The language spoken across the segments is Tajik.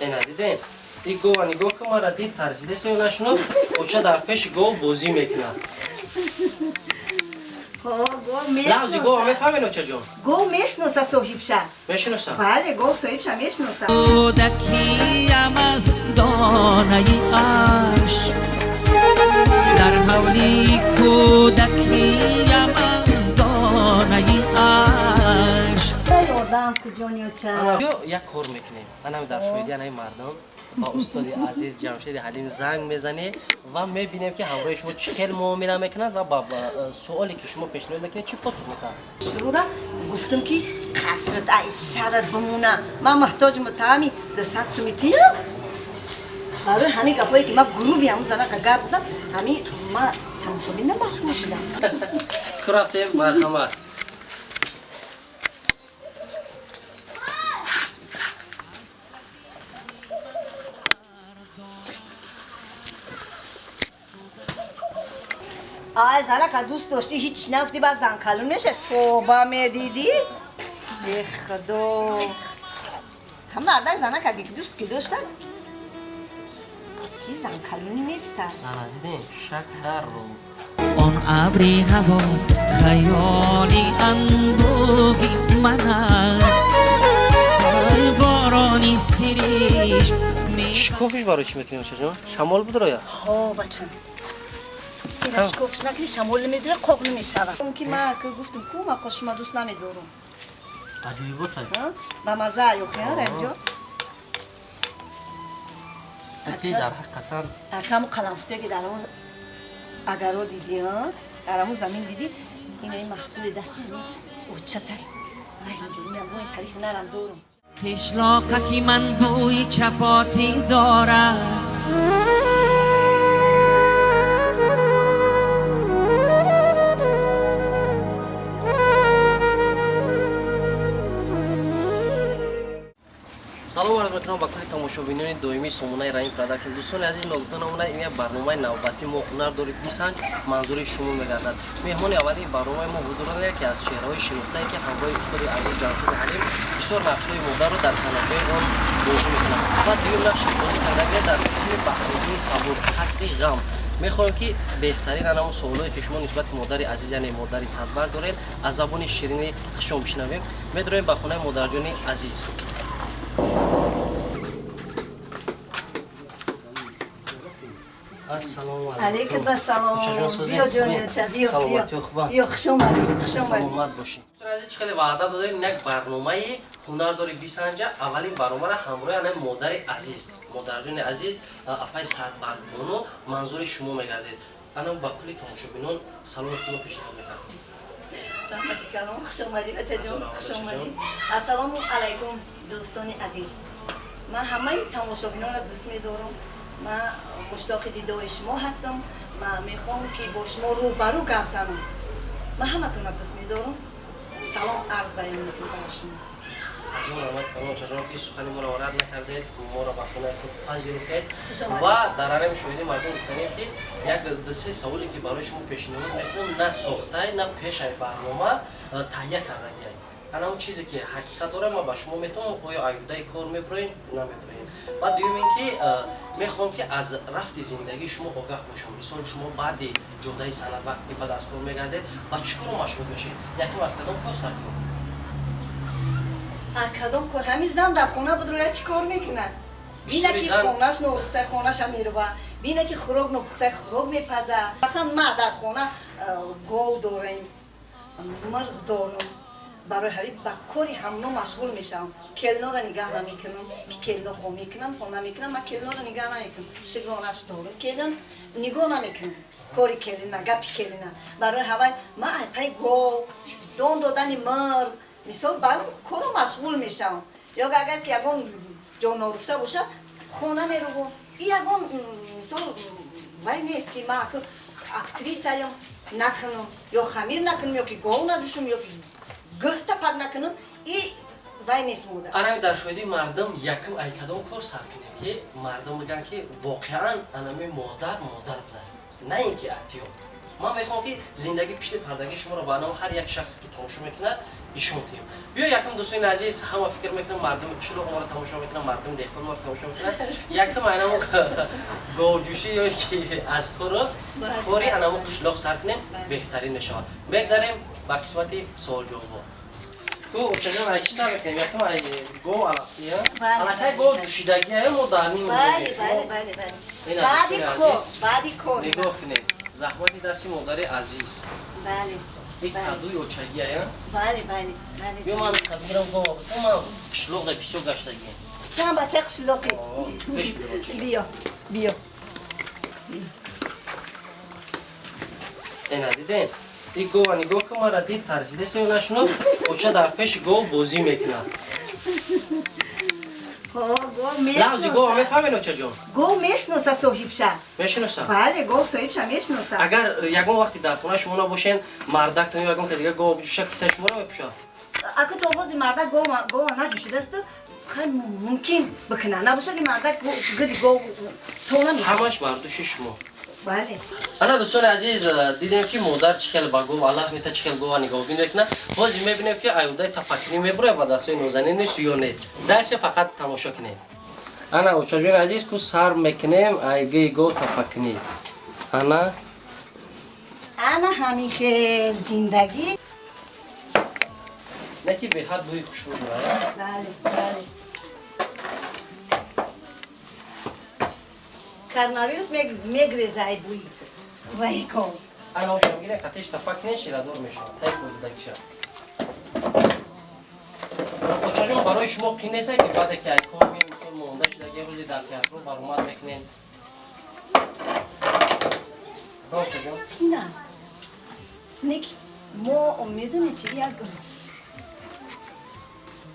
Ина дидем, и гова нигоҳ кун, мара дид, тарсидест ё нашунод, оча дар пеши гов бозӣ мекунад. Лафзи гова мефаҳмед, очаҷон? Гов мешиноса соҳибша. Мешиноса? Бале, гов соҳибша мешиноса. Кӯдакиям аз донаи ашк, дар ҳавли кӯдакиям аз донаи ашк. Ёрдам ку, ҷони оча. Ё як кор мекунем, анам дар шоҳидӣ анаи мардум ба устоди азиз Ҷамшеди Ҳалим занг мезанем ва мебинем, ки ҳамроҳи шумо чӣ хел муомила мекунад ва ба суоле, ки шумо пешниҳод мекунед, чӣ посух метаҳад. Шурура гуфтам, ки қасрат ай сарат бимона, ман муҳтоҷи муттаҳами 200 сумитиям. Барои ҳамин гапое, ки ман груби ҳамун занака гап задам, ҳамин ма тамошобин маҳрум шудам. Ку рафтем, марҳамат. Ай, занака дӯст доштӣ, ҳеҷ нафти, баъд занкалон меша. Тоба, медидӣ, бехудо, ҳам мардак занака дӯст ки дошта, ки занкалонӣ неста. Ана дидем, шакарро. Он абри ҳаво хаёли анбӯҳи ман аст, борони сиришк. Шикофиш барои чӣ мекунӣ, очаҷон? Шамол будроя? Ҳо, бачам, ира шикофиш накунӣ, шамол намедира, қоқ намешавад. Ки ма гуфтам ку, ма қошума дӯст намедорам. Аҷоиботай. Ба маза ёхи, Раҳимҷон. Ки дар ҳақиқатан Акаму қаламфутое, ки дар ҳамон агаро дидӣ, дар ҳамон замин дидӣ, ина ин маҳсули дасти очатай, Раҳимҷон. Ягон тариф нарам дорам. Қишлоқаки ман бӯи чапотӣ дорад. Салом арз мекунам ба кулли тамошобинони доимии сомонаи Раим Продакшн. Дӯстони азиз, ногуфта намонад, ин як барномаи навбатӣ мо, «Ҳунар дори бисанҷ», манзури шумо мегардад. Меҳмони аввалии барномаи мо ҳузур дорад, яке аз чеҳраҳои шинохтае, ки ҳамроҳи устоди азиз Ҷамшеди Ҳалим бисёр нақшҳои модарро дар саҳначаҳои он бозӣ мекунад ва дуюм нақши бозӣ кардагия дар филми Баҳриддини Сабур «Қасри ғам». Мехоҳем, ки беҳтарин анамон суолое, ки шумо нисбати модари азиз, яъне модари Садбар доред, аз забони ширини хушон бишнавем. Медроем ба хонаи модарҷони азиз. Ассалому алейкум ассалом. Биё, ҷони оча, биё. Саломатиё хуба? Биё, хуш омадӣ, хуш омадӣ. Саломат бошед. Азиз, чӣ хеле ваъда додем, як барномаи «Ҳунар дори бисанҷа» аввалин барномаро ҳамроҳи анаи модари азиз, модарҷони азиз, апаи Садбаргбону манзури шумо мегардед. Ана ба кулли тамошобинон саломи худро пешниҳод мекардем. Раҳмати калом, хуш омадӣ, бачаҷон, хуш омадӣ. Ассалому алайкум, дӯстони азиз. Ман ҳамаи тамошобинонро дӯст медорам. Ман муштоқи дидори шумо ҳастам. Ман мехоҳам, ки бо шумо рӯбарӯ гап занам. Ман ҳаматонро дӯст медорам. Салом арз баён мекунам барои шумо. Аз он раҳмат калом, очаҷон, ки сухани моро рад накардед, моро ба хонаи худ пазируфтед. Ва дар арами шоҳиди мардум гуфтанем, ки як дусе саволе, ки барои шумо пешниҳод мекунам, на сохтай, на пешаи барнома таҳия кардагиай. Ана он чизе, ки ҳақиқат дорам, ман ба шумо метавонам, оё аюдаи кор мебироен, намебироен. Ва дуюм ин ки мехоҳам, ки аз рафти зиндагии шумо огаҳ бошам. Мисол, шумо баъди ҷодаи санъат, вақте ки баъд аз кор мегардед, ба чӣ коро машғул мешед? Якум, аз кадом кор сар кунед? А кадом кор? Ҳамин зан дар хона будроя, чӣ кор мекунад? Бина, ки хонаш нопухтай, хонаша мерува, бина, ки хӯрок нопухтай, хӯрок мепаза. Масалан, ма дар хона гов дорем, мурғ дорам. Барои ҳамин ба кори ҳамно машғул мешавам. Келнора нигаҳ намекунам, ки келно хо мекунам, хона мекунам. Ман келнора нигаҳ намекунам, шигонаш дорам, келин нигоҳ намекунам, кори келина, гапи келина. Барои ҳавай ман айпай гов, дон додани мурғ, мисол, ба коро машғул мешавам. Ё агар ки ягон ҷо норуфта боша, хона мерувам. И ягон, мисол, вай нест, ки ман актрисаям, накунам, ё хамир накунам, ё ки гов надушам, ё ки гӯҳта пак накунам, и вай нест модар. Анами дар шоҳидии мардум, якум, ай кадом кор сар кунем, ки мардум бигӯянд, ки воқеан анами модар модар буда, на ин ки актёр? Ман мехоҳам, ки зиндагӣ пишти пардагии шуморо ба ном ҳар як шахсе, ки тамошо мекунад, Нишон диҳем. Биё, якум, дӯстони азиз, ҳама фикр мекунам, мардуми қишлоқ моро тамошо мекунам, мардуми деҳқон моро тамошо мекунад. Якум анамо говҷӯшӣ ё ки аз корро кори анамо қишлоқ сар кунем, беҳтарин мешавад. Мегзарем ба қисмати суолҷавобҳо. Ку, очаҷон, ай чӣ сар мекунем? Якум ай гов алафия, аллакай гов ҷӯшидагия, мо дар ним. Баъди кор, баъди кор. Нигоҳ кунед, заҳмати дасти модари азиз. Бале. Ин кадуи очагия. Бале, бале, бале. Биё, ман қазмирам гов, ман қишлоқ дар бисёр гаштагием. Ту бача қишлоқӣ. Пеш биё. Биё, биё. Ена, дидем, и гова нигоҳ кун, мара дид, тарсидест ё нашунод. Оча дар пеши гов бозӣ мекунад. Лафзи гова мефаҳмед, очаҷон? Гов мешиноса соҳибша. Мешиноса? Бале, гов соҳибша мешиноса. Агар ягон вақте дар хонаи шумо набошен, мардак то ягон кас дигар гов биҷӯша, та шуморо мепӯшад? Ака, то ҳозир мардак гова наҷӯшидасту, хай, мумкин бикуна, набоша ки мардак гиди гов то намекунад. Ҳамаш бар дӯши шумо. Бале. Ана, дӯстони азиз, дидем, ки модар чӣ хел ба гов алаф мета, чӣ хел гова нигоҳбин мекунад. Ҳозир мебинем, ки аюдаи тапакунӣ мебурад ба дастҳои нозаниниш ё не. Дальше фақат тамошо кунем. Ана, очаҷони азиз, ку сар мекунем айгаи гов тапакунӣ. Ана. Ана, ҳамин хел зиндагӣ. Не ки беҳад бӯи хушбӯ дорад. Бале, бале, коронавирус мегреза ай бӯи вай гов. Ана, ошам гире, қатиш тапа кунед, ширадор мешавад, тай хӯрдагиша. Очаҷон, барои шумо қин нест, ки баъде ки ай кор меем, мисол, монда шидаги, рӯзе дар театро баромад мекунед, очаҷон? Қина нек, мо медонед чи, як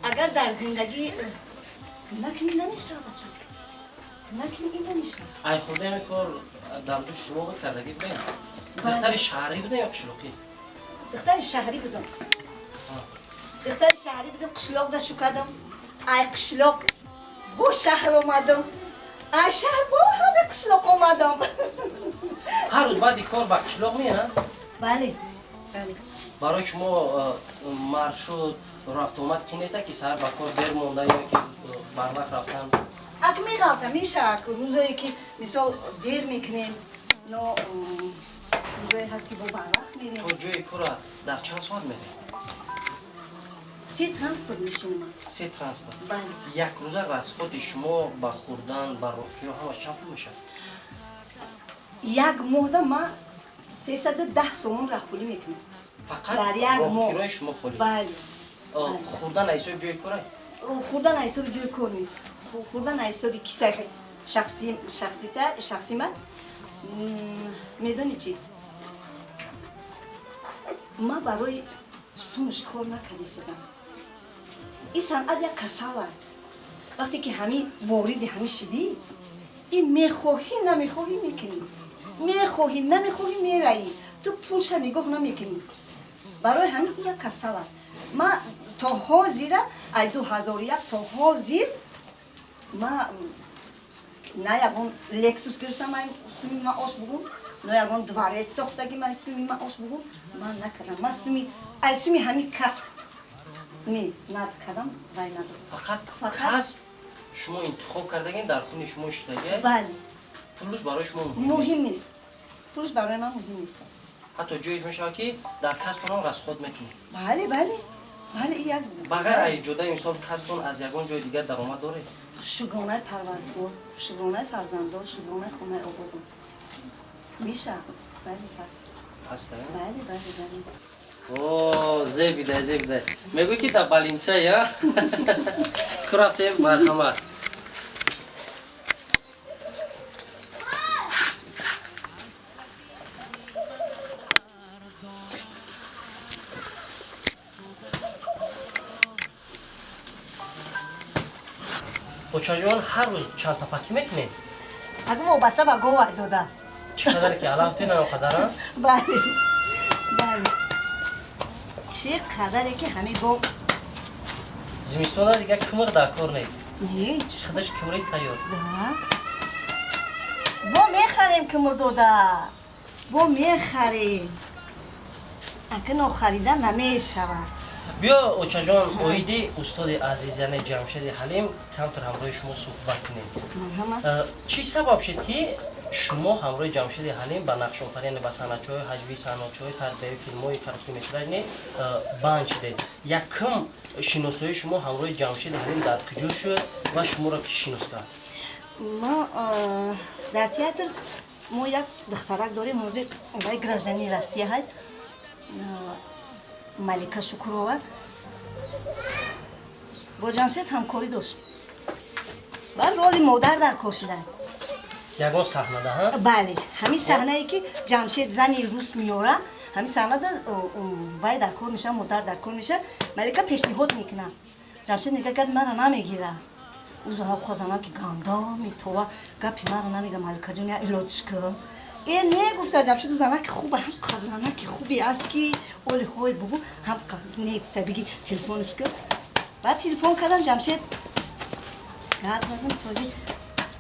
агар дар зиндагӣ накунӣ, намешавад, бача, накунӣ, ин намешавад. Ай хурдаи кор дар дӯши шумо буд, кардагӣ будем? Духтари шаҳрӣ будем ё қишлоқӣ? Духтари шаҳрӣ будам, духтари шаҳрӣ будам. Қишлоқда шукадам, ай қишлоқ бо шаҳр омадам, ай шаҳр бо ҳама қишлоқ омадам. Ҳар рӯз баъди кор ба қишлоқ меяна? Бале, бале. Барои шумо маршрут, рафтуомад қин неста, ки саҳар ба кор дер монда ё ки барвақт рафтан? Ак, меғалта, мешавад рӯзое ки, мисол, дер мекунем, но рӯзое ҳаст, ки бо барвақт мерем. То ҷои кора дар чанд соат мерем? Се транспорт мешинам. Се транспорт? Бале. Як рӯза расходи шумо ба хӯрдан, ба роҳкиро, ҳама чанд пул мешавад? Як моҳда ма 310 сомон раҳпулӣ мекунам. Фақат дар як моҳ. Роҳкирои шумо холӣ? Бале. Хӯрдан аз ҳисоби ҷои кора? Хӯрдан аз ҳисоби ҷои кор нест, хӯрдан аз ҳисоби кисаи шахсима. Медонӣ чӣ, ма барои сумш кор накардистадам. Ин санъат як касала. Вақте ки ҳамин вориди ҳамин шидӣ, ин мехоҳӣ, намехоҳӣ мекунӣ, мехоҳӣ, намехоҳӣ мераӣ, ту пулша нигоҳ намекунӣ. Барои ҳамин як касала. Ма то ҳозира, ай 2001 то ҳозир, ма на ягон Лексус гирифтам, ай суми маош бугум, на ягон дворец сохтагим, ай суми маош бугум, ман накардам. Ма суми, ай суми ҳамин касб не накардам, вай надорам. Фақат касб шумо интихоб кардагин, дар хуни шумо шудагӣ? Бале. Пулуш барои шумо муҳим нест? Пулуш барои ман муҳим нест. Ҳатто ҷое мешавад, ки дар касбтон расход мекунед? Бале, бале, бале, як. Ба ғайр аз иҷодаи, мисол, касбтон, аз ягон ҷои дигар даромад доред? Шукронаи Парвардигор, шукронаи фарзандон, шукронаи хонаи ободон. Мешавад, бале, ҳаст. Ҳаст? Бале, бале, бале. О, зебида, зебида. Мегӯй, ки дар больница я ку рафтем, марҳамат. Очаҷон, ҳар рӯз чанд тапакӣ мекунед? Агар вобаста ба гова дода. Чӣ қадаре ки алаф тена, қадара? Бале, бале, чӣ қадаре ки ҳамин гов. Зимистона дигар кимир дар кор нест? Не. Худаш кимири тайёр. Да, бо мехарем кимир дода, бо мехарем. Ака, нохарида намешавад. Биё, очаҷон, оиди устоди азиз, яъне Ҷамшеди Ҳалим, камтар ҳамроҳи шумо суҳбат кунем. Чӣ сабаб шуд, ки шумо ҳамроҳи Ҷамшеди Ҳалим ба нақшофарӣ, яъне ба санъатчиҳои ҳаҷвӣ, санъатчиҳои тарбиявӣ, филмҳои короткометражный банд шудед? Якум шиносоии шумо ҳамроҳи Ҷамшеди Ҳалим дар куҷо шуд ва шуморо кӣ шинос кард? Мо дар театр, мо як духтарак дорем, ҳозир вай гражданини Россия ҳай, Малика Шукурова, бо Ҷамшед ҳамкорӣ дошт ва роли модар дар кор шуда. Ягон саҳнада, ҳа? Бале, ҳамин саҳнае, ки Ҷамшед зани рус меёра, ҳамин саҳнада вай дар кор меша, модар дар кор меша. Малика пешниҳод мекунад, Ҷамшед мега, гапи мара намегира. Ӯ зана хозана ки ганда метова, гапи мара намега. Маликаҷон, я илоҷ кун. Э, не, гуфта Ҷамшед, ӯ занаки хуба, ҳам занаки хубе аст, ки оли ҳой бугу, ҳам не, гуфта, биги, телефонш кун. Баъд телефон кардам, Ҷамшед гап задам: сози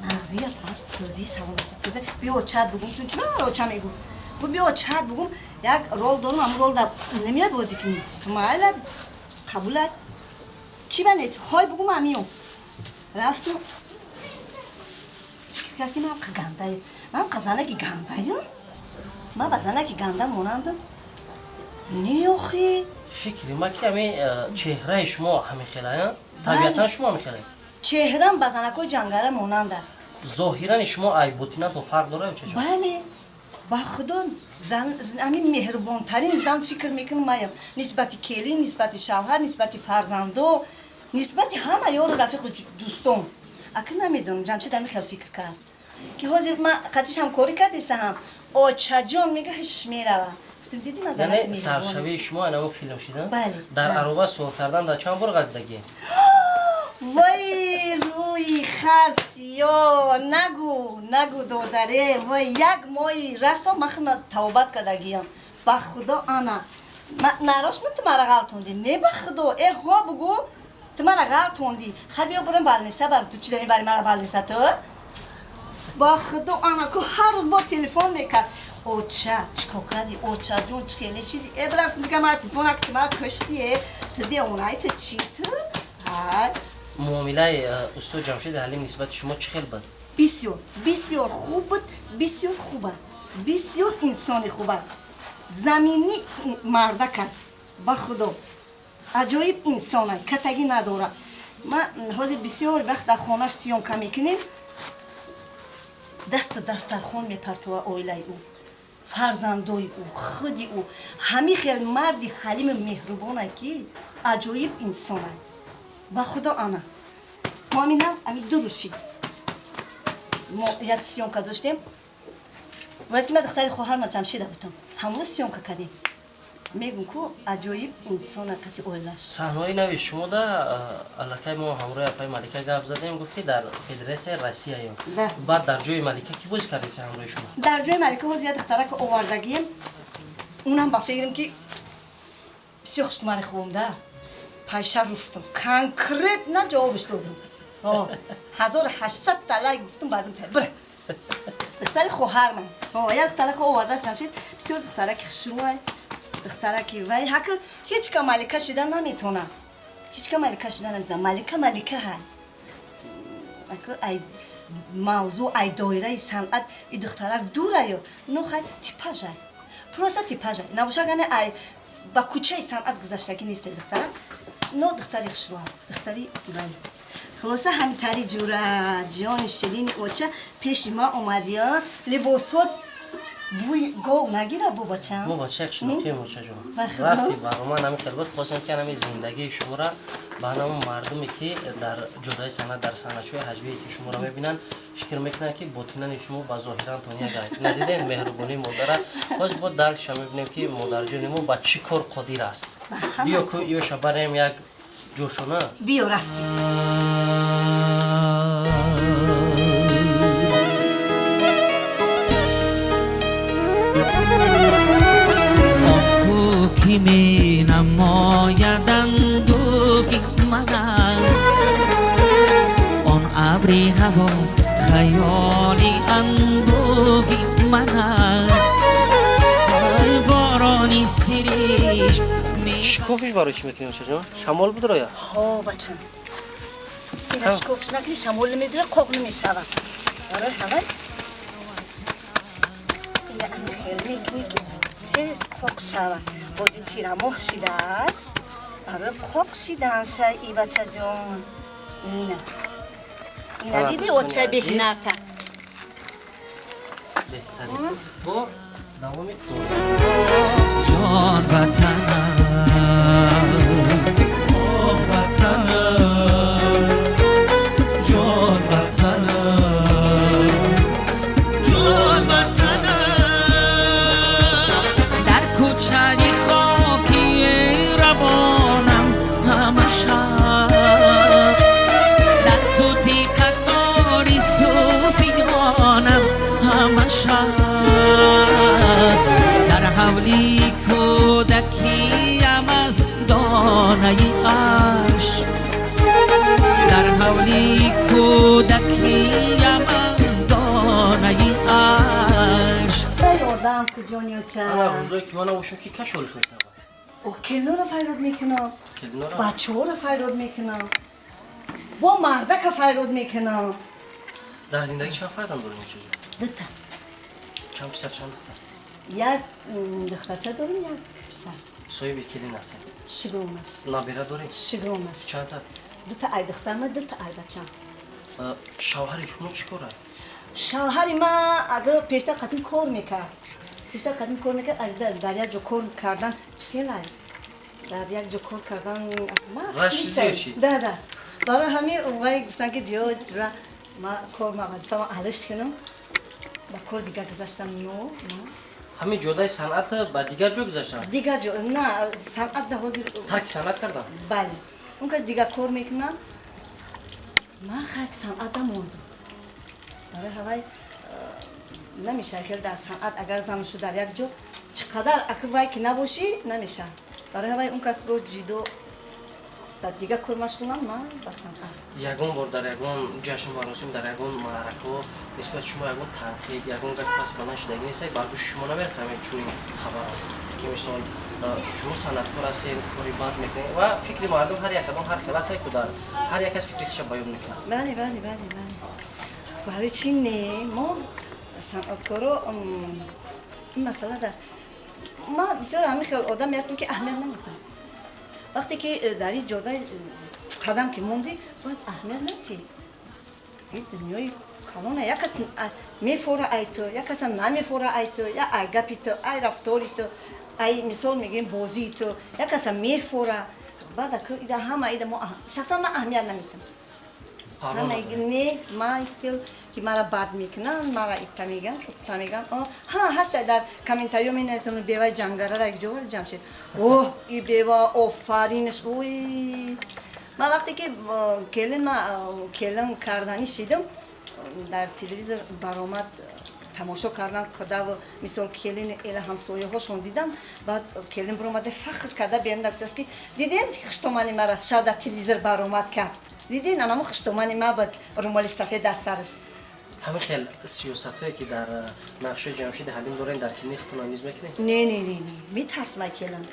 нағзия, сози, саломатӣ, сози, биё чат бугум. Чун чи мара оча мегу, гу, биё чат бугум, як рол дорум, ам рол да намеяй бозӣ кунӣ? Майла, қабулат, чӣ банет, ҳой бугум, амиём. Рафту фикр кард, ки ман гандаю, ман занаки гандаям, ман ба занаки ганда монандам? Не, охи. Фикри ма, ки ҳамин чеҳраи шумо ҳамин хела, табиатан шумо ҳамин хела. Чеҳрам ба занакҳои ҷангара монанда. Зоҳирани шумо ай ботинатон фарқ дора ё чаҷон? Бале, ба худо, ҳамин меҳрубонтарин зан фикр мекунам маям, нисбати келин, нисбати шавҳар, нисбати фарзандо, нисбати ҳама ёру рафиқу дӯстон. Ака, намедонам, Ҷамшед ҳамин хел фикр кааст, ки ҳозир ма қатиш ҳамкорӣ кардесаҳам, очаҷон мега, ҳиш мерава. Гуфтем, диди ман Яъне занаки меҳрубонам. Саршавии шумо анамо филм шида? Бале, Дар бале. ароба суол кардан дар чанд бор ғалтидагӣ? Вой, рӯи хар сиё, нагу, нагу, додаре. Вой, як моҳи расто махна тавбат кардагиям, ба худо. Ана нарочно ту мара ғалтонди? Не, ба худо, э, ҳо, бугу, ту мара ғалтонди. Ха, биё, бурем больница. Бар ту чӣ мебари мара больница ту? Ба худо, ана ку ҳар рӯз бо телефон мекард: оча, чӣ кор кардӣ, очаҷон, чӣ хеле шиди? Э, бирафт дига, мара телефон накти, мара кушти. Э, ту девонаи, ту чӣ, ту ҳай. Муомилаи устод Ҷамшеди Ҳалим нисбати шумо чӣ хел буд? Бисёр, бисёр хуб буд, бисёр хуб аст, бисёр инсони хуб аст, заминӣ мардак аст, ба худо, аҷоиб инсон аст, катагӣ надорад. Ман ҳозир бисёр вақт дар хонаш съёмка мекунем, дасту дастархон мепартова, оилаи ӯ, фарзандои ӯ, худи ӯ. Ҳамин хел марди ҳалими меҳрубона, ки аҷоиб инсон аст, ба худо. Ана мо ҳаминам, ами 2 рӯз шид, мо як съёмка доштем, бояд ки ман духтари хоҳарма Ҷамшида будам, ҳамона съёмка кардем. Мегум ку, аҷоиб инсона кати оилаш. Саҳнаҳои нави шумо да аллакай мо ҳамроҳи апаи Малика гап задем, гуфт, ки дар Федератсияи Россияем. Да. Баъд дар ҷои Малика кӣ бозӣ кардеса ҳамроҳи шумо? Дар ҷои Малика ҳозир як духтарака овардагием, унам ба фикрам, ки бисёр хуштумани хубам да пайша руфтам, конкретно ҷавобш додам. 1800 талай гуфтум, баъдам бира, духтари хоҳарман. Як духтарака овардааст Ҷамшед, бисёр духтараки хушрӯай, духтараки вай ҳака ҳеҷ ка малика шида наметавонад, ҳеҷ ка малика шида наметавонад. Малика малика ҳай. Ай мавзӯъ, ай доираи санъат и духтарак дураю, ну хай, типажай, просто типажай набошад, ане ай ба кӯчаи санъат гузаштагӣ нест духтарак, но духтари хушрӯа, духтари вай. Хулоса, ҳамитари ҷура, ҷони ширини оча, пеши ма омадия, либосот бӯи гов нагира, бо бачам. Мо бача шинохтем, очаҷон. Ба худо. Рафти барнома нами хел буд, хостем, ки ҳами зиндагии шуморо ба ҳамон мардуме, ки дар ҷодаи санъат, дар санъатчиҳои ҳаҷвие, ки шуморо мебинанд, фикр мекунанд, ки ботинани шумо ба зоҳирантон як надиден меҳрубонии модара. Боз бо дальше мебинем, ки модарҷони мо ба чӣ кор қодир аст. Ба ҳама. Биё ку, ёша барем як ҷӯшона. Биё, рафтем. Он ку ки менамояд андӯҳи манам, он абри ҳаво хаёли анбӯҳи манам, ай борони. сиришк. Шикофиш барои чӣ мекунӣ, очаҷон? Шамол будроя? Ҳо, бачам, ира шикофиш накунӣ, шамол намедира, қоқ намешавад. Барои ҳавай ина ана хел мекунӣ, ки тез қоқ шавад. Бози тирамоҳ шидааст, барои қоқ шиданша. И бачаҷон, ина, ина диди, оча беҳунарта. Беҳтарин бо давоми. Ҷон ватанам, ватанам, ҷон ватанам, ҷон ватанам. Дар кӯчаи хоки равонам ҳама шаб, дар тути қатори сӯфиёнам ҳама шаб, дар ҳавли кӯдакиям аз донаи ашк, дар ҳавли кӯдакиям аз донаи ашк. Ёрдам куҷони, оча. Ана рӯзое ки ман набошам, ки кашолиш мекунад? О, келинора файрод мекунам. Келинора? Бачаҳоро файрод мекунам, бо мардака файрод мекунам. Дар зиндагӣ чанд фарзанд дорем, очаҷон? Дута. Чанд писар, чанд духтар? Як духтарча дорем, як писар. Соҳиби келин ҳастед? Шукронаш. Набира доред? Шукронаш. Чандта? Дута ай духтарма, дута ай бачам. Шавҳари шумо чӣ кора? Шавҳари ма ага пештар қадим кор мекард, пештар қадим кор мекард. Дар як ҷо кор кардан чӣ хелай, дар як ҷо кор кардан. Ма Ғаш. Да, барои ҳамин вай гуфтан, ки биё, ма кор, ма вазифама алиш кунам, ба кор дигар гузаштам, но Ҳамин ҷодаи санъат ба дигар ҷо гузаштан? Дигар ҷо на, санъат да ҳозир. Тарки санъат кардан? Бале, он кас дигар кор мекунам, ман хак санъата мондам. Барои ҳавай намешавад ки дар санъат агар зану дар як ҷо чӣ қадар аки вай ки набошӣ, намешавад. Барои ҳавай он кас бо ҷидо ба дигар кор машғулам, ман ба санъат. Ягон бор дар ягон ҷашн маросим, дар ягон маъракаҳо нисбати шумо ягон танқид, ягон гап пас баланд шудагӣ нест? Бар гӯши шумо намерасад ҳамин чунин хабарҳо, ки мисол шумо санъаткор ҳастед, кори бад мекунед? Ва фикри мардум ҳар як одам ҳар хел аст, ку дар ҳар як кас фикри хиша баён мекунад. Бале, барои чӣ не? Мо санъаткоро ин масъала да ма бисёр ҳамин хел одаме ҳастем, ки аҳамият намедиҳам. Вақте ки дар ин ҷода қадам ки мондӣ, бояд аҳамият надиҳӣ. Ин дунёи калона, як кас мефора ай ту, як каса намефора ай ту, я ай гапи ту, ай рафтори ту, ай мисол мегӯем бозии ту, як каса мефора. Баъд ида ҳама ида мо шахсан ман аҳамият намедиҳам. Не, ман хел ки мара бад мекунанд, мара итта меган, утта меган. Ҳа, ҳаста, дар комментариё менависам: беваи ҷангарара як ҷо Ҷамшед, оҳ, и бева, офаринш, ой. Ман вақте ки келин, ма келин карданӣ шидам, дар телевизор баромад, тамошо кардан кадаву мисол келин эла ҳамсояҳошон дидан. Баъд келин биромада, фахр карда берун гуфтааст, ки диден хуштомани мара шаб дар телевизор баромад кард, дидин анамо хуштомани ма буд, румоли сафед аз сараш. Ҳамин хел сиёсатҳое ки дар нақшаи Ҷамшиди Ҳалим дорен, дар келини худтон низ мекунед? Не, не, не, не, метарсам ай келин.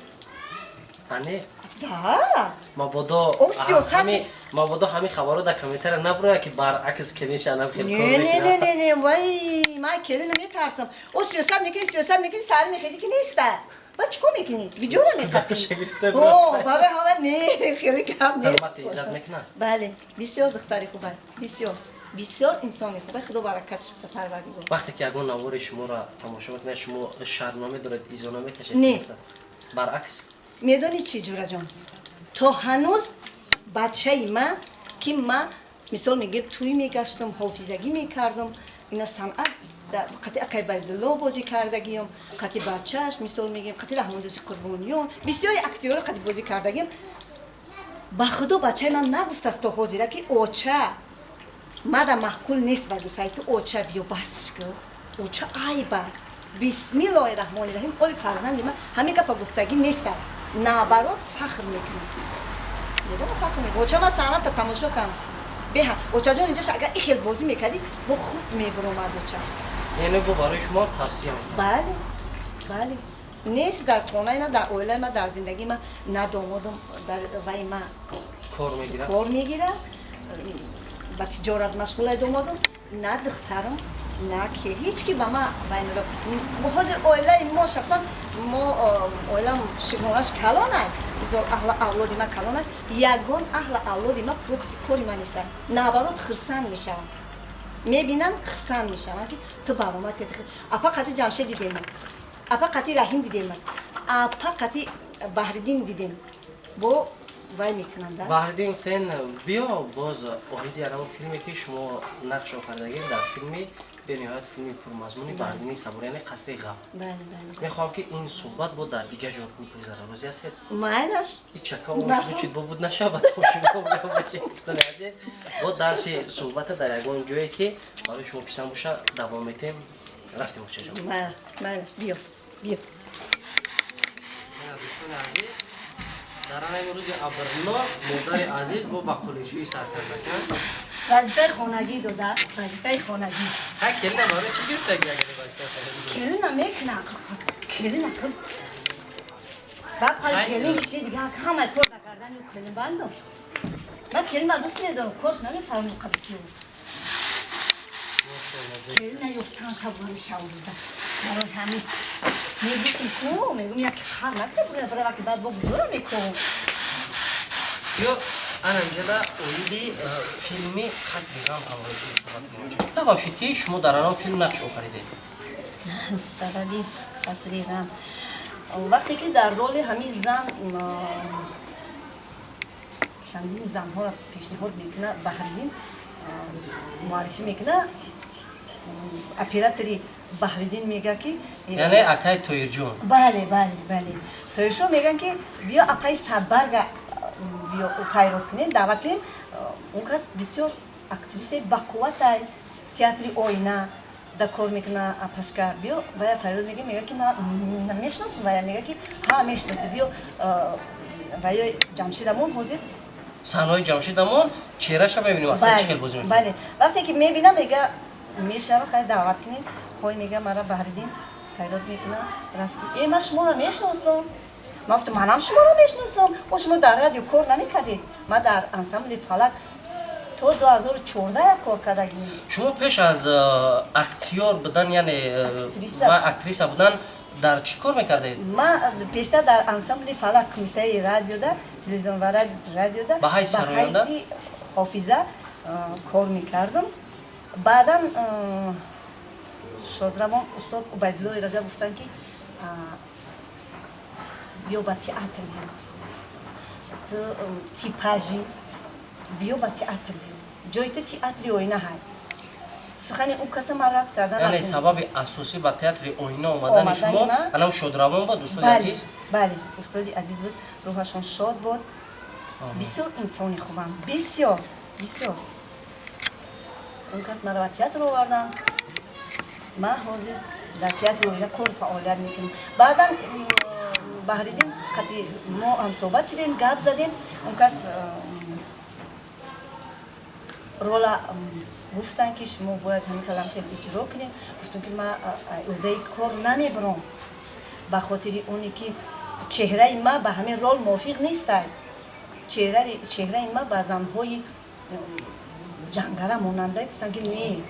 Ане? Да. Мабодо О, сиёсат мабодо ҳамин хабарҳо дар комментария набурояд, ки баръакс келинша анам хел кор Не, не, не. мекунад. Не, не, вай, ман келина метарсам. О, сиёсат мекунӣ, сиёсат мекунӣ, сари мехезӣ, ки неста. Ба чӣ кор мекунӣ? Видеоро меқапӣ. Шагирдта. О, барои ҳама не, хеле гап нест. Ҳурмати иззат мекунад? Бале, бисёр духтари хуб аст, бисёр, бисёр инсони хуб аст. Худо баракатш буда, Парвардигор. Вақте ки ягон навори шуморо тамошо мекунад, шумо шарм намедоред, изо намекашед? Не. Баръакс? Медонӣ чӣ, ҷураҷон, то ҳанӯз бачаи ман ки ман мисол мегирем, тӯй мегаштам, ҳофизагӣ мекардам, ина санъат қати акай Байдулло бозӣ кардагиам, қати бачааш, мисол мегирем, қати Раҳмондӯси Қурбониён, бисёри актёро қати бозӣ кардагиам. Ба худо, бачаи ман нагуфтааст то ҳозира, ки оча, мада маъқул нест вазифаи ту, оча, биё басш ку, оча, айба. Бисмиллоҳи раҳмони раҳим, оли фарзанди ман ҳамин гапа гуфтагӣ неста. Наоборот, фахр мекунам, медонам, фахр мекунам. Оча, ман санъата тамошо кардам беҳа, очаҷон, инҷаш агар и хел бозӣ мекардӣ, бо хуб мебуромад, оча. Яъне бо барои шумо тавсия мекунад? Бале, бале. Нест дар хонаи ма, дар оилаи ма, дар зиндагии ма, на домодам дар вай ма кор мегирад, кор мегирад, ба тиҷорат машғулай домодам, на духтарам, на ки ҳеҷ ки ба ма вай надо. Ҳозир оилаи мо, шахсан мо, оилам шигонаш калонай, мисол, аҳла авлоди ма калонай, ягон аҳла авлоди ма против кори ма нестанд. Наоборот, хирсанд мешавам, мебинам, хирсанд мешавам, ки ту баромад кардӣ, апа қати Ҷамшед дидем, апа қати Раҳим дидем, апа қати Баҳриддин дидем, бо вай мекунанда. Баҳриддин гуфтен, биё боз оиди анамо филме, ки шумо нақш офаридагӣ дар филми, бениҳоят филми пурмазмуни Баҳриддини Сабур, яъне Қасри ғам. Мехоҳам, ки ин суҳбат бо дар дигар ҷо бигзара. Розӣ ҳастед? Майлаш. Чака чид бо буд нашавад. Дӯстони азиз, бо дарси суҳбата дар ягон ҷое, ки барои шумо писанд боша, давом метем. Рафтем, очаҷон. Майлаш, биё, биё. Дӯстони азиз, дар ана рӯзи абрнок модари азиз бо ба қулишӯи сар кардакан. Вазифаи хонагӣ дода, вазифаи хонагӣ. Ҳа, келина барои чӣ гирифтаги, агар вазифаи хонагӣ? Келина мекуна, келина баъд қай келин киши дига ҳамаи кор накардани келин бандам. Ман келин дӯст медорам, корш намефаҳмам, қадис келина ёфтан шабони шаврӯза. Барои ҳамин мегуфтим ку, мегум, яки хар накра бура бирава, ки баъд бо куҷоро мекун. Ё ана инҷода оиди филми Қасри ғам ҳамроҳи шумо суҳбат кунем. Сабаб шуд, ки шумо дар анон филм нақш офаридед? Сабаби Қасри ғам, вақте ки дар роли ҳамин зан чандин занҳоро пешниҳод мекунад, Баҳриддин муаррифӣ мекунад, оператори Баҳриддин мега, ки Яъне акай Тоирҷон. Бале, Тоиршо меган, ки биё, апаи Садбарга биё, файрод кунем, даъват кунем, он кас бисёр актрисаи бақувватай, театри Оина да кор мекуна, апашка биё. Вая файрод мега, мега, ки ман мешиносам. Вая мега, ки ҳа, мешиноси, биё. Вая Ҷамшидамон ҳозир. Саҳнаҳои Ҷамшидамон чеҳраша мебинем, аслан чӣ хел бозӣ мекунад. Бале, вақте ки мебинам, мега, мешава, хай, даъват кунем. Ҳой, мега, мара Баҳриддин файрод мекуна. Рафтем. Э, ман шуморо мешиносам. Ман гуфтам, манам шуморо мешиносам, о, шумо дар радио кор намекардед? Ман дар ансамбли Фалак то 2014 кор кардагим. Шумо пеш аз актёр будан, яъне актриса будан, дар чӣ кор мекардед? Ман пештар дар ансамбли Фалак, кумитаи радиода, телевизион ва радиода ба ҳайси сароянда? Ҳайси ҳофиза кор мекардам. Баъдан шодравон устод Убайдуллои Раҷаб гуфтанд, ки биё ба театр биё, ту типажи, биё ба театр биё, ҷои ту театри Оина ҳай. Сухани ӯ каса ман рад кардан. Яъне сабаби асосӣ ба театри Оина омадани шумо анам шодравон буд, устоди азиз? Бале, устоди азиз буд, рӯҳашон шод буд, бисёр инсони хубам, бисёр, бисёр. Он кас маро ба театр оварданд. Ман ҳозир дар театри Оина кор фаъолият мекунам. Баъдан Баҳриддин қати мо ҳамсӯҳбат шудем, гап задем. Он кас рола гуфтанд, ки шумо бояд ҳамин хел хел иҷро кунед. Гуфтам, ки ман уҳдаи кор намебаром, ба хотири оне ки чеҳраи ман ба ҳамин рол мувофиқ нестай. Чеҳраи ман ба занҳои ҷангара монанда. Гуфтанд, ки не,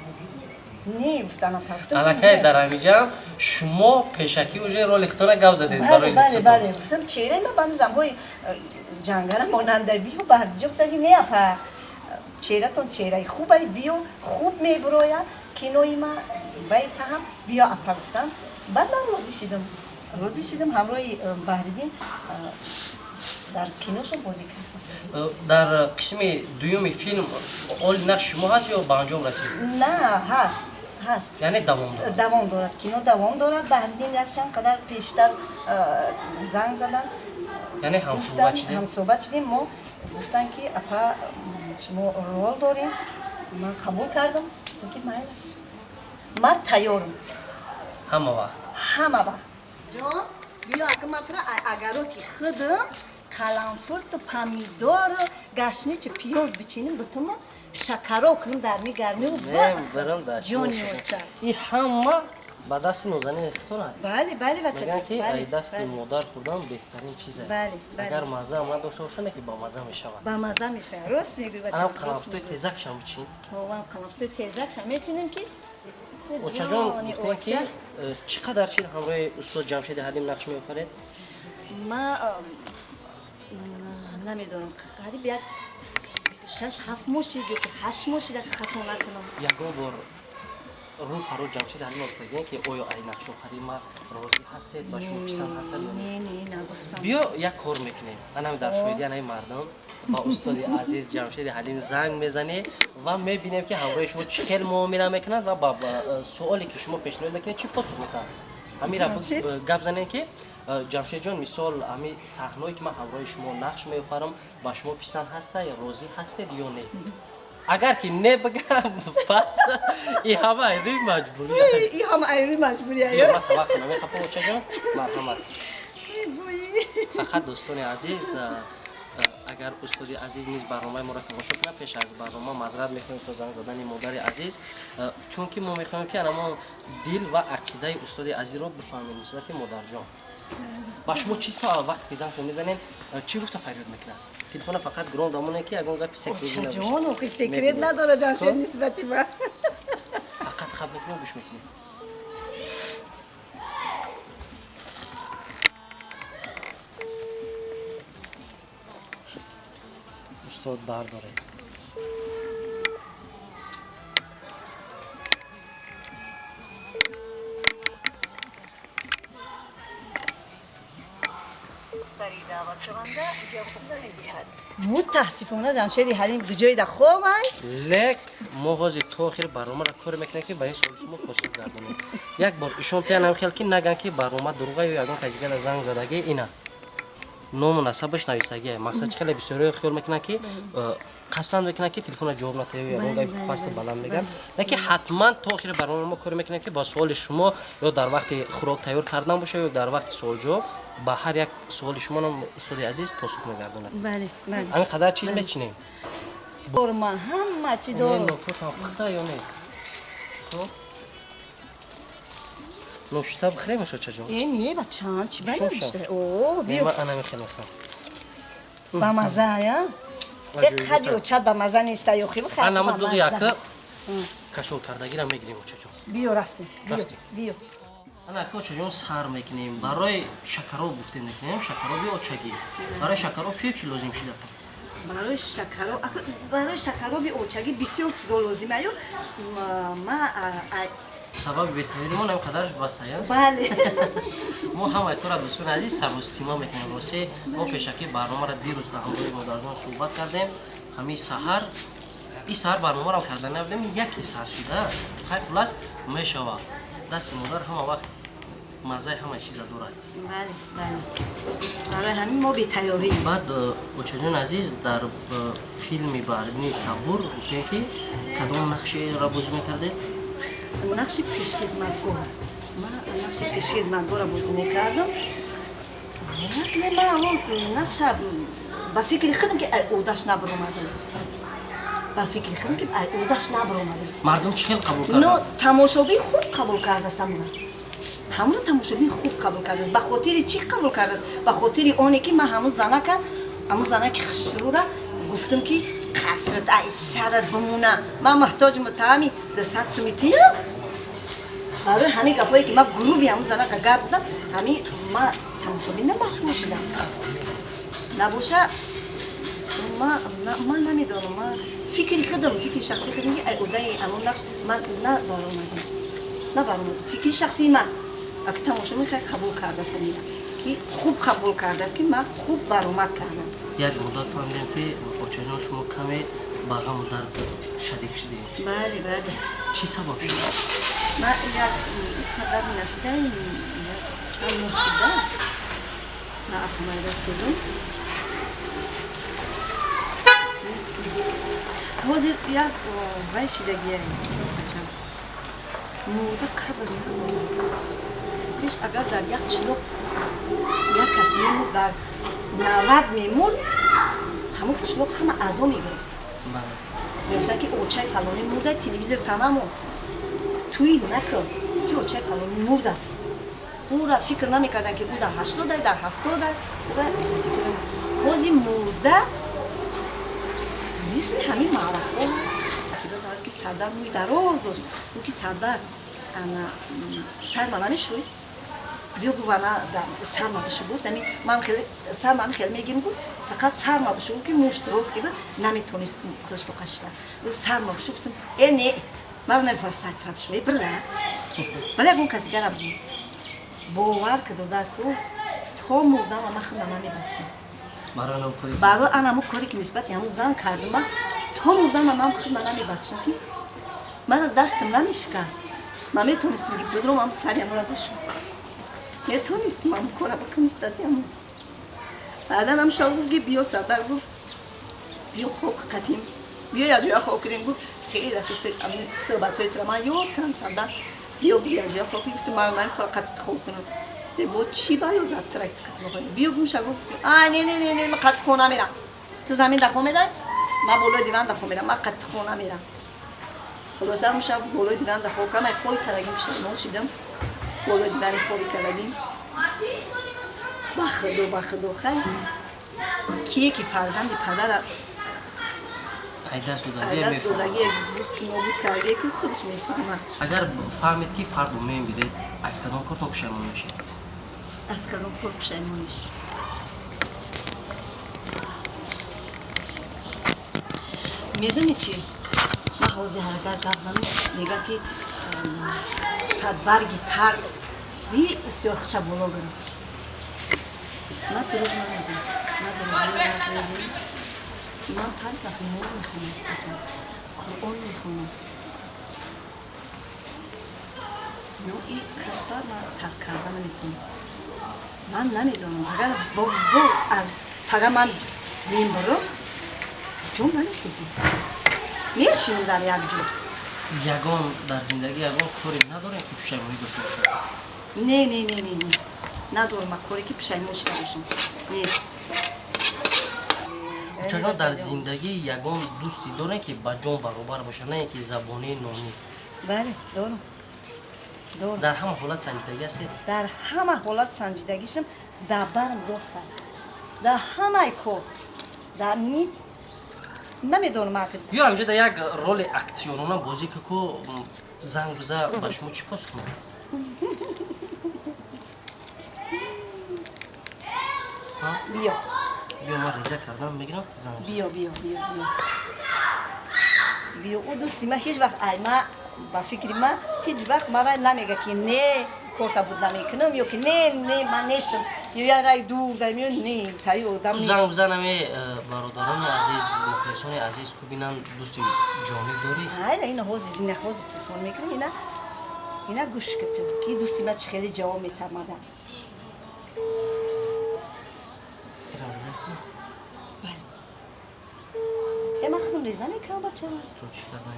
не, гуфтан. Аллакай дар ҳамиҷа шумо пешакӣ уже роли худтона гап задед. Бале, гуфтам, чеҳраи ман ба ҳамин занҳои ҷангара монанда, биё барҷо. Гуфтам, ки не, апа, чеҳратон чеҳраи хубай, биё, хуб мебуроя кинои ма вай таҳам, биё, апа, гуфтам. Баъд ман розӣ шидам, розӣ шидам, ҳамроҳи Баҳриддин дар киношон бозӣ кардам. Дар қисми дуюми филм оли нақши шумо ҳаст ё ба анҷом расид? На, ҳаст, ҳаст. Яъне давом дорад? Давом дорад, кино давом дорад. Баҳриддин якчанд қадар пештар занг задан. Яъне ҳамсӯҳбат шудем? Ҳамсӯҳбат шудем мо. Гуфтанд, ки апа, шумо рол дорем. Ман қабул кардам, ки майлаш, ман тайёрам. Ҳама вақт. Ҳама вақт. Ҷон, биё, ака, ман тура агароти худам каламфурту, помидору, гашничу, пиёз бичиним, бутума шакаро кунам, дар ми гармиу. Барам дар ҷони оча. И ҳама Ба дасти нозанини худтон? Бале, бале, бача. Мегӯянд, ки ай дасти модар хӯрдан беҳтарин чизе. Бале, бале. Агар мазза ҳам надошта боша, не ки ба мазза мешавад. Ба мазза мешавад. Рост мегӯӣ, бача. Анам қаламфутои тезакшам бичин. Ҳовам қаламфутои тезакшам мечинем, ки Очаҷон, гуфтем, ки чӣ қадар чиз ҳамроҳи устод Ҷамшеди Ҳалим нақш меофаред? Ма намедонам, қариб як 6-7 моҳ шид ё 8 моҳ шида, ки хато накунам. Ягон бор рӯ паро Ҷамшед Ҳалим гуфтагиен, ки оё ай нақшофарии ма розӣ ҳастед, ба шумо писанд ҳастад ё не? Не, нагуфтам. Биё, як кор мекунем. Анам дар шоҳидӣ анаи мардам ба устоди азиз Ҷамшеди Ҳалим занг мезанӣ ва мебинем, ки ҳамроҳи шумо чӣ хел муомила мекунад ва ба суоле, ки шумо пешниҳод мекунед, чӣ посух метаҳад. Ҳамира гап занем, ки Ҷамшедҷон, мисол, ҳами саҳное, ки ман ҳамроҳи шумо нақш меофарам, ба шумо писанд ҳаста, розӣ ҳастед ё не? Агар ки не бигам, пас и ҳама айрӯи маҷбурӣ. И ҳама айрӯи маҷбурӣ. Ман таваққӯ намехапам, очаҷон, марҳамат. Фақат, дӯстони азиз, агар устоди азиз низ барномаи моро тамошо кунад, пеш аз барнома маъзарат мехоҳем то занг задани модари азиз, чунки мо мехоҳем, ки анамо дил ва ақидаи устоди азизро бифаҳмем нисбати модарҷон. Ба шумо чӣ вақте ки зангтон мезанед, чӣ гуфта фарёд мекунад? Телефона фақат гром дамоне, ки ягон гапи секрет. Охи, секрет надора Ҷамшед нисбати ма. Фақат хаб мекунем, гӯш мекунем. Устод, бардоред. Мутаассифона, Ҷамшеди Ҳалим ҷои да хобай. Лек мо ҳозир то охири барномаро кор мекунем, ки ба ин суоли шумо посух гардонем. Як бор ишон тиянам хел, ки наган, ки барнома дурӯға ё ягон каси дигара занг задагӣ. Ина ному насабаш нависагия. Мақсад, чи хеле бисёриҳо хиёл мекунанд, ки қасанд мекунанд, ки телефона ҷавоб натаё, ягон гапи пасти баланд мегӯянд. Лекин ҳатман то охири барнома мо кор мекунем, ки ба суоли шумо ё дар вақти хӯрок тайёр кардан боша, ё дар вақти суолҷавоб, ба ҳар як суоли шумо устоди азиз посух мегардонад. Ҳамин қадар чиз мечинем. Дорма, ҳама чи дорам. Нопотам пухта ё не? Ношта бихӯрем, ошочаҷон? Э, не, бачам, чӣ ба ношта? О, биё. Ман ана мехел мехӯрам. Ба маза, я? Э, қади очат ба маза неста, ё хи бихӯр. Ана мо дуғи яка кашол кардагира мегирем, очаҷон. Биё, рафтем. Биё, биё. Ана ака, очаҷон, сар мекунем. Барои шакароб гуфтем, мекунем шакароби очагӣ. Барои шакароб чӣ чи лозим шида? Барои шакароб, барои шакароби очагӣ бисёр чизо лозим аю. Ма Сабаби бетайёримон ҳам қадараш басая. Бале. Мо ҳамаи тура, дӯстони азиз, саростима мекунем. Рости, мо пешакӣ барномаро дирӯз ба ҳамроҳи модарҷон суҳбат кардем. Ҳамин саҳар, ин саҳар барномаро карда набудем, яке сар шида. Хай, хулас, мешава. Дасти модар ҳама вақт маззаи ҳамаи чиза дорад. Бале, бале, барои ҳамин мо бетайёрӣ. Баъд, очаҷони азиз, дар филми Баҳриддини Сабур гуфтем, ки кадом нақшеро бозӣ мекардед? Нақши пешхизматгор. Ман нақши пешхизматгорро бозӣ мекардам. Ман ҳамон нақша, ба фикри худам, ки ай ӯдаш набаромадам, ба фикри худам, ки ай ӯдаш набаромадам. Мардум чӣ хел қабул кард? Но тамошобин хуб қабул кардааст ҳамонро. Ҳамонро тамошобин хуб қабул кардааст. Ба хотири чӣ қабул кардааст? Ба хотири оне, ки ман ҳамун занака, ҳамун занаки хушрӯра гуфтам, ки қасрат ай сарат бимона, ман муҳтоҷи муттаҳами 200 сумитиям. Барои ҳамин гапҳое, ки ман грубый ҳамун занака гап задам, ҳамин ма тамошобин маҳрум шудам. Набоша, ман намедонам, ман фикри худам, фикри шахсии худам, ки ай удаи ҳамун нақш ман набаромадам, набаромадам. Фикри шахсии ман. Аки тамошобин хеле қабул кардааст амира, ки хуб қабул кардааст, ки ман хуб баромад кардам. Як муддат фаҳмидем, ки очаҷон, шумо каме ба ғаму дард шарик шудем. Бале, бале. Чӣ сабаб шуд? Ман як қадар нашидаем, чанд моҳ шуда, ман афмай даст додам. Ҳозир як вай шидагия, бачам, мурда қабр надорам. Пеш агар дар як қишлоқ як кас мемурд, дар 90 мемурд, ҳамон қишлоқ ҳама аъзо мегирифт, мегуфтанд, ки очаи фалонӣ мурда, телевизор танамо, туй накун. Ки очаи фалонӣ мурдааст. Ӯра фикр намекарданд, ки ӯ дар 80-ай, дар 70-ай, ӯра фикр. Ҳози мурда мисли ҳамин маъракҳо ки сардар мӯи дароз дошт, ӯ ки сардар ана сарма намешӯй, биё, гуфт, ана сарма бишӯ, гуфт, ами ман хеле сарма ами хеле мегирим, гуфт, фақат сарма бишӯ, ки мӯш рост ки наметонист худашро кашида. Гуфт, сарма бишӯ, гуфтам, э не, маро намефора сартра бишӯ, э бира вале ягон каси дигара бовар ки дода ку то мурдам ама худма намебахшам. Барои анамо коре ки нисбати ҳамун зан кардам, то мурдам ман худма намебахшам, ки мана дастам намешикаст, ман метонистам ки бидром ам сари амора бишӯ, метонистам ам кора бикунам нисбати ҳамун. Баъдан ам шав гуфт, ки биё, сардар гуфт, биё хок қатим, биё якҷоя хок кунем, гуфт, хеле шуд суҳбатҳои тура ман ёд кардам, сардар, биё, биё якҷоя хок кунем. Гуфтам, ман намехоҳам қатит хок кунам, бо чӣ бало зад тра қатим хок, биё гумша. Гуфт, а не, не, не, не, ман қат хона мерам, ту замин да хоб мерай, ман болои диван да хоб мерам, ман қат хона мерам. Хулоса, ҳамун шаб болои диван да хоб кардам, хоби кардагим, пушаймон шидам, болои дивани хоби кардагим. Ба худо, ба худо, хай, кие ки фарзанди падара даст додагие нобуд кардагие, ки худаш мефаҳмад. Агар фаҳмед, ки фардо мемиред, аз кадом кортон пушаймон мешед? Аз кадом кор пушаймон мешед? Медонӣ чӣ, ман ҳозир ҳаракат гап занам, мегӯям, ки садбарги тар бисёр хуча боло гирифт. Ман дурӯғ намегӯям, ман дурӯғ, ки ман панҷ вақт намоз мехонам, бачам, Қуръон мехонам, но и касба ман тарк карда наметавонам. Ман намедонам, агар бо пага ман мембурам, ҷон намехезам, мешинам дар як ҷо. Ягон дар зиндагӣ ягон коре надорем, ки пушаймонӣ дошта бошад? Не, не, не, не, не, надорам ман коре, ки пушаймон шуда бошам, не. Учаҷон, дар зиндагӣ ягон дӯсте дорем, ки ба ҷон баробар бошад, на ин ки забонӣ, номӣ? Бале, дорам, дорам. Дар ҳама ҳолат санҷидагӣ ҳастед? Дар ҳама ҳолат санҷидагишам, дар барм роста, дар ҳамаи кор, дар ни намедонам. Ё ҳамҷода як роли актёрона бозӣ ки ку занг биза, ба шумо чӣ посух медиҳад? Биё. Биё, ман реза кардан мегирам, занг. Биё, биё, биё, биё, биё. Ӯ дӯсти ман ҳеҷ вақт ай ма, ба фикри ман, ҳеҷ вақт мара намега, ки не, корта буд намекунам, ё ки не, не, ман нестам, ё я рай дур даем, ё не, тари одам нест. Занг бизан, ами бародарони азиз, мухлисони азиз ку бинанд, дӯсти ҷонӣ дорӣ. Айна ина ҳозир, ина ҳозир телефон мекунам, ина ина гӯш китин, ки дӯсти ман чӣ хеле ҷавоб метамада. Ирам реза кунам? Бале, э ман худам реза мекунам, бачама. Ту чӣ кардан?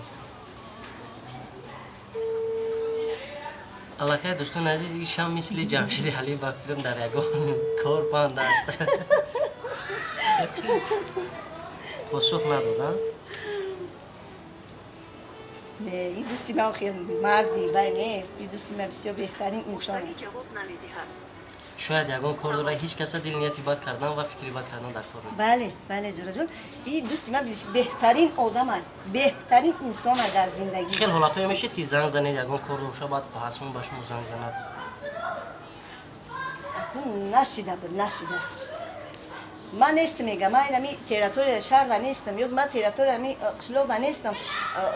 Аллакай, дӯстони азиз, ишам мисли Ҷамшиди Ҳалим, ба фикрам, дар ягон кор банд аст, посух надод. Не, ин дӯсти ман хел марди вай нест, ин дӯсти ман бисёр беҳтарин инсон. Шояд ягон кор дорад, ҳеҷ каса дил нияти бад кардан ва фикри бад кардан дар кор нест. Бале, бале, ҷураҷон, ин дӯсти ман беҳтарин одама, беҳтарин инсона дар зиндагӣ. Хел ҳолатҳое мешид, ки занг занед, ягон кор дошта, баъд ҳасмон ба шумо занг занад? Акун нашида буд, нашидааст. Ман нестам, мегам, ман инами территорияи шаҳрда нестам, ё ман территорияи ами қишлоқда нестам,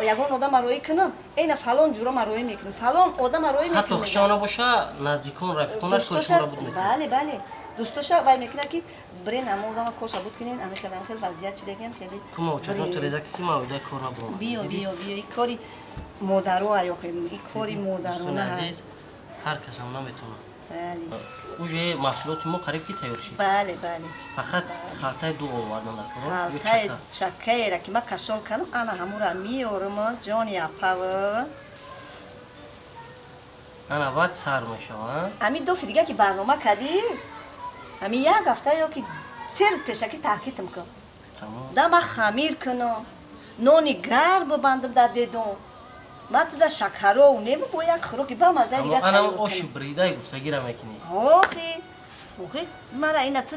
ягон одама роӣ кунам, эна фалон ҷурома роӣ мекунам, фалон одама роӣ ҳатто мекунам. Хушона боша, наздикон, рафиқонаш коршуморо буд мекунад? Бале, бале, дӯстоша вай мекунад, ки брен ама одама корша буд кунен, ами хел, ами хел вазъият шидагиам хеле. Кума очаҷон, ту реза ки ман оидаи кор набурам. Биё, биё, биё, и кори модаро ай, охи, и кори дӯстони модарона. азиз, ҳар касам наметавонад. Бале. Уже маҳсулоти мо қариб ки тайёр шид. Бале, бале. Фақат халтаи дуғ овардан дар кор ё халтаи чака? Чакаера ки ман кашол кардам, ана ҳамура меорам, ҷони апава. Ана баъд сар мешава. Ами дофи дига ки барнома кардӣ, ами як ҳафта ё ки 3 рӯз пешакӣ таҳқиқам кун. Тамом. Да ман хамир кунам, нони гарм бибандам дар дедон. Ма туда шакаров нему бо як хӯроки ба маззаи дига анам тайёр оши кунам. Бридай гуфтагира мекунӣ. Охи, охи, мара ина ту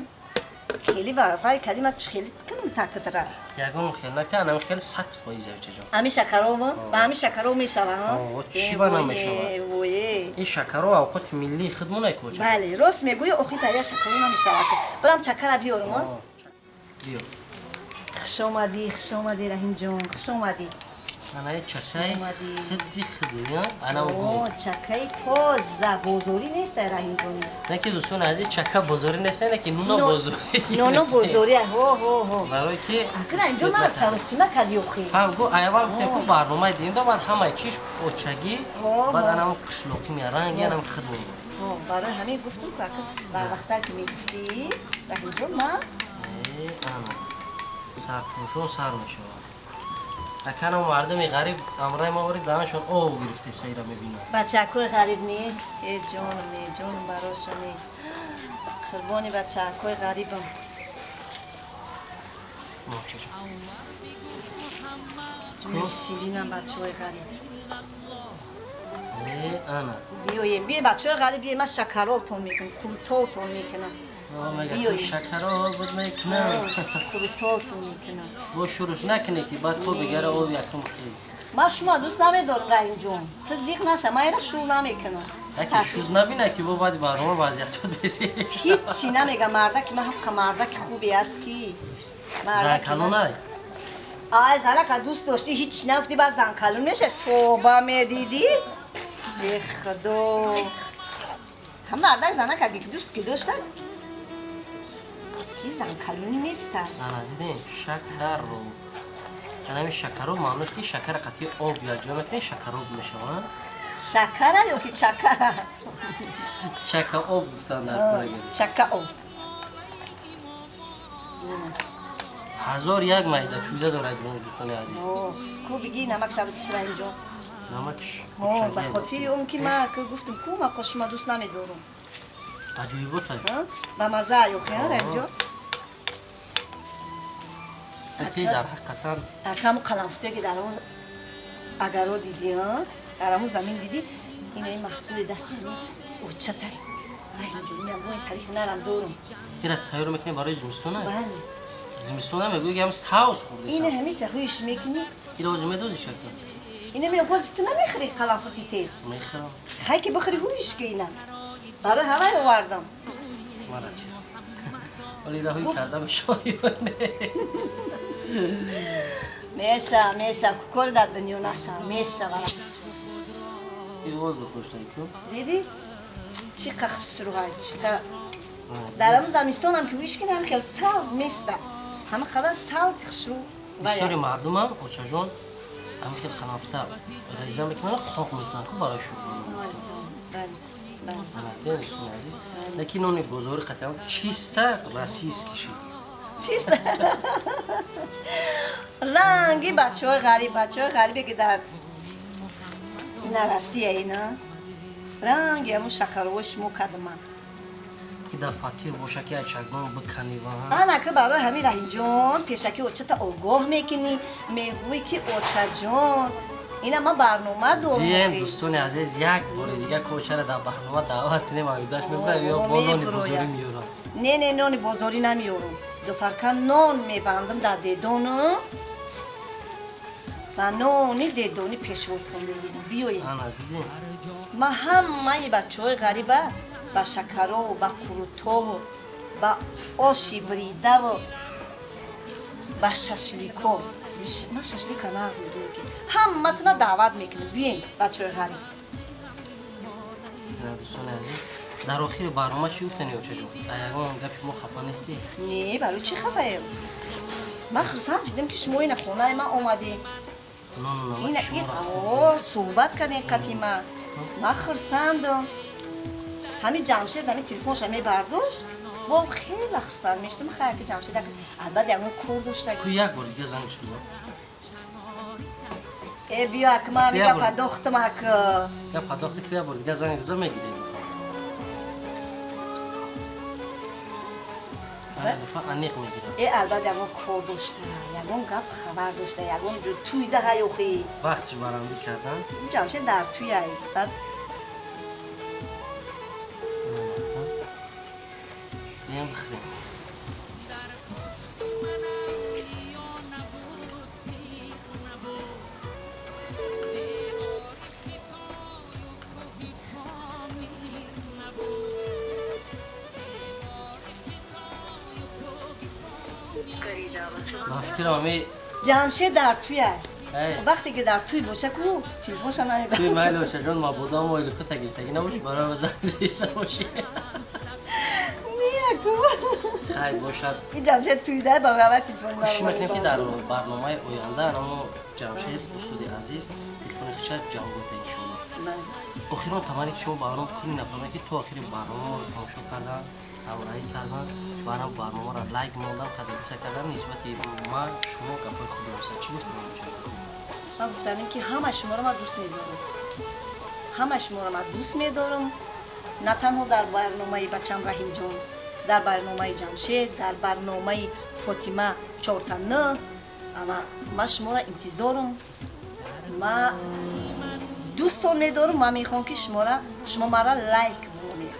хеле вай кардӣ, ман чӣ хеле кунам такдра? Ягон хел нака, анам хел 100% очаҷон. Ҳами шакаров, ба ҳами шакаров мешава, ҳа? О, чӣ ба намешава? Вое. Ин шакаро авқоти миллии худмон ку, оча. Бале, рост мегӯӣ, охи, даря шакаров намешава. Барам чакара биёрам, а? Биё. Хуш омадӣ, хуш омадӣ, Раҳимҷон, хуш омадӣ. Анаи чакаи Омадӣ. Хидди хиди анам О, гул. Чакаи тоза, бозорӣ нест, Раҳимҷон. Не ки, дӯстони азиз, чака бозорӣ нест, не ки нуно бозорӣ. Ноно бозорӣ, ҳо, ҳо, ҳо. Барои ки Ака, Раҳимҷон, мара саростима кардӣ, охи. Фаҳм гу, аввал гуфтем ку барномаи дидем да, баъд ҳамаи чиш очагӣ, Ҳо, баъд ҳо. анам қишлоқӣ мея, ранги анам хид мея. Ҳо, барои ҳамин гуфтум ку, ака, барвақттар ки мегуфтӣ, Раҳимҷон, ман Э, ана сартошон сар мешавад. Аканам мардуми ғариб амраи ма ори даҳаншон об гирифте сайра мебинад. Бачакҳои ғариб не, э ҷонам, э ҷонам, барошон, э қурбони бачакҳои ғарибам. Мочаҷон. Ҷони ширинам, бачаҳои ғариб. Э, ана. Биёем, биёем, бачаҳои ғариб, биёем, ман шакаротон мекунам, қурутотон мекунам. Мега ту Биёем. шакаро буд мекунам. Қурутотон мекунам. Бо шуруш накунӣ ки баъд то бигара об якум хӯрӣ. Ман шумо дӯст намедорам, Раҳимҷон, ту зиқ наша, ман ира шур намекунам. Яке шуз набина ки бо баъди барнома вазъиятот бесӣ. Ҳиччи намега мардаки ман, ҳаққа мардаки хубе аст ки мардаки ман- Занкалонай. Ай, занака дӯст доштӣ, ҳиччи нагуфтӣ, баъд занкалон меша, тоба, медидӣ, е худо, ҳам мардак занака ки дӯст ки дошта ки занкалонӣ неста. Ана дидем, шакароб. Анами шакароб маънош ки шакара қатъи об якҷоя мекунӣ, шакароб мешавад. Шакара ё ки чакара? Чака об гуфтан дар курагӣ. Чака об. Ина. Ҳазор як майда чӯйда дорад, дӯстони азиз. О, ку биги намак шаб чиш, Раҳимҷон. Намакш. Ҳо, ба хотири он ки ман ки гуфтум ку, ман шума дӯст намедорам. Аҷоиботай. Ҳа? Ба маза ёхи, ҳа, Раҳимҷон? Ки дар ҳақиқатан Акаму қаламфуте ки дар он агаро дидӣ, ҳа? Дар ҳамун замин дидӣ, ина ин маҳсули дасти ҳамин очатай. Раҳимҷон, ман бо ин таъриф ҳунарам дорам. Ира тайёр мекунӣ барои зимистона? Бале. Зимистона мегӯӣ ки ҳам савз хӯрдесам. Ина ҳамин таҳуиш мекунӣ. Ира озу медозӣ шакар? Ина мехози ту намехӯри қаламфурти тез. Мехӯрам. Хай ки бихӯри, ҳуиш ки ина. Барои ҳавай овардам. Мара чи? Оли раҳои карда мешавад ё не? Меша, меша, кукор дар дунё наша, мешава. Ин воздух доштай ку. Дидӣ? Чӣ қа хушрӯҳай, чӣ қа дар ҳамун замистонам ки ҳуиш кунам, хел савз места. Ҳама қадар савзи хушрӯ. Бисёри мардумам, очаҷон, ҳамин хел қаламфута реза мекунанд, қоқ мекунанд ку барои шӯрбо. Бале, бале. Ана, дидем, дӯстони азиз, лекин нони бозори қатъиан чиста российский шид. Чиста? Ранги бачаҳои ғариб, бачаҳои ғарибе ки дар ина Россия, ина ранги ҳамун шакаровои шумо кардам ман. Ки дар фатир боша ки ай чакдон биканӣ ва Ана ки барои ҳамин, Раҳимҷон, пешакӣ очата огоҳ мекунӣ, мегӯӣ ки очаҷон, ина ман барнома дорам. Дием, охи. Дӯстони азиз, як бори дига кочара дар барнома даъват кунем, авидаш мебарам ё О, бо нони мебуроям. бозорӣ меёрам. Не, не, нони бозорӣ намеёрам, дуфарка нон мебандам дар дедону ва нони дедонӣ пешвозтон мегирам, биёед. Ана дидем. Ман ҳамаи бачаҳои ғариба ба шакарову ба қурутову ба оши бридаву ба шашлико, ман шашлика нағз медонам, ки ҳаматона даъват мекунам, биёен, бачаҳои ғариб. Ана, дӯстони азиз, дар охири барнома чӣ гуфтани, очаҷон? Ягон гапи шумо хафа нестӣ? Не, барои чӣ хафаем? Ман хурсанд шудем, ки шумо ина хонаи ман омадем. Нону намаки Ина шуморо о, суҳбат кардем қати ман, ман хурсандам. Ҳамин Ҷамшед ҳамин телефонша мебардошт, бо хеле хурсанд мешудам. Хайр ки Ҷамшед албатта ягон кор дошта. Ку як бори дига зангш бизан. Э, биё, ак ман Як мига бор. падохтам, ак. Я падохти ку, як бори дига занг бизан, мегирем. Дафъа аниқ мегирад. Э, албатта, ягон кор дошта, ягон гап хабар дошта, ягон ҷо туй даҳай охи. Вақтиш барандӣ кардан. Ҷамшед дар туяй, баъд. Биям бихӯрем. Дар пушти манам ё набуд, тиғ набуд, девори Хитою кӯҳи Помир набуд, девори Хитою кӯҳи Помир. Ба фикрам, ами Ҷамшед дар туяй. Эй. Вақте ки дар туй боша ку, телефонша намебар. Туй майли, ошаҷон, мабодо мойликута гирифтагӣ набошӣ, барои зан бошӣ. Не ку. Хай, бошад. Ин Ҷамшед туй дай, барои телефон. Кӯшиш мекунем, ки дар барномаи оянда анамо Ҷамшед, устоди азиз, телефони худша ҷавоб медиҳад, иншоалло. Охирон таманне ки шумо ба ном кулли нафароне, ки то охири барномаро тамошо кардан, ҳамроҳӣ кардан ва ана барномаро лайк мондан, поделиться кардан, нисбати ма шумо гапҳои хуб доред, чӣ гуфтам? Ман гуфтанем, ки ҳама шуморо ман дӯст медорам, ҳама шуморо ман дӯст медорам, на танҳо дар барномаи бачам Раҳимҷон, дар барномаи Ҷамшед, дар барномаи Фотима чортана. Ама ман шуморо интизорам, ма дӯстон медорам, ман мехоҳам, ки шуморо, шумо мара лайк бимонед.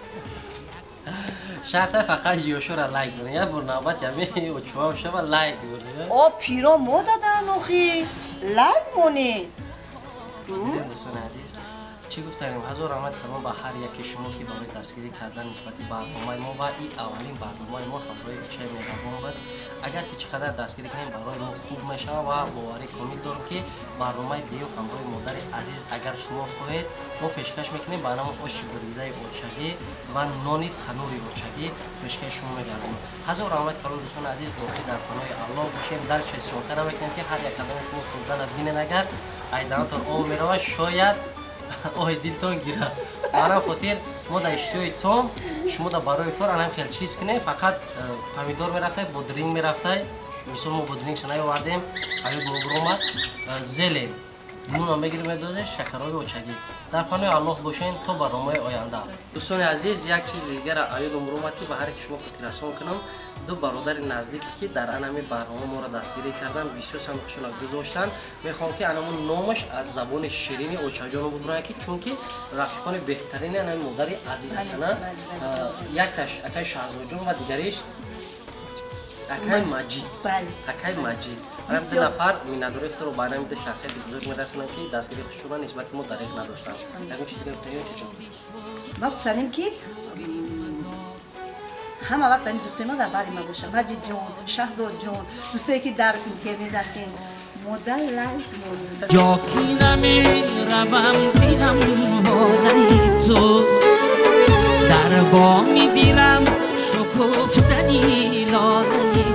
Шарта фақат ёшора лайк бирен, як бор навбат ями очуам шава, лайк бирен. О, пиро мо дадан, охи лайк монед. Дидем, дӯстони азиз, чӣ гуфтанем. Ҳазор раҳмати калон ба ҳар яке шумо, ки барои дастгирӣ кардан нисбати барномаи мо ва и аввалин барномаи мо ҳамроҳи очаи меҳрабон буд. Агар ки чӣ қадар дастгирӣ кунем, барои мо хуб мешавад ва боварӣ комил дорем, ки барномаи дуюм ҳамроҳи модари азиз, агар шумо хоҳед, мо пешкаш мекунем. Ба намо оши буридаи очагӣ ва нони танури очагӣ пешкаши шумо мегардонем. Ҳазор раҳмати калон, дӯстони азиз, боқӣ дар паноҳи Аллоҳ бошем. Дальше съёмка намекунем, ки ҳар як кадоми шумо хӯрдана бинен, агар айдаҳантон об меравад, шояд оҳи дилтон гирад. Ба ҳамин хотир мо дар иштиҳои том шумо да барои кор анам хел чиз кунем, фақат помидор мерафтай, бодринг мерафтай. Мисол, мо бодрингша наёвардем, аёд мо биромад. Зелень, нуна мегирем, медозем, шакароби очагӣ. Дар паноҳи Аллоҳ бошен то барномаи оянда. Дӯстони азиз, як чизи дигара аёдам омад, ки ба ҳар яки шумо хотиррасон кунам. Ду бародари наздике, ки дар анами барнома моро дастгирӣ карданд, бисёр сами худшона гузоштанд, мехоҳам, ки анамун номаш аз забони ширини очаҷоно бубуранд, ки чунки рафиқони беҳтарини анами модари азиз ҳастанд. Якташ акаи Шаҳзодҷон ва дигариш акаи Маҷид. Акаи Маҷид. Ҳам ду нафар миннатдории худро ба ҳамин ду шахсияти бузург мерасонам, ки дастгирии худшона нисбати мо дариқ надоштанд. Ягон чизи гуфтанӣ, очаҷон? Ма гуфтанем, ки ҳама вақт ҳамин дӯстои ма дар бари ма бошанд, Маҷидҷон, Шаҳзодҷон, дӯстое, ки дар интернет ҳастем, мода лайк монед. Ҷо ки намеравам, дилам водаи ту, дар боми дилам шукуфтани лодаи.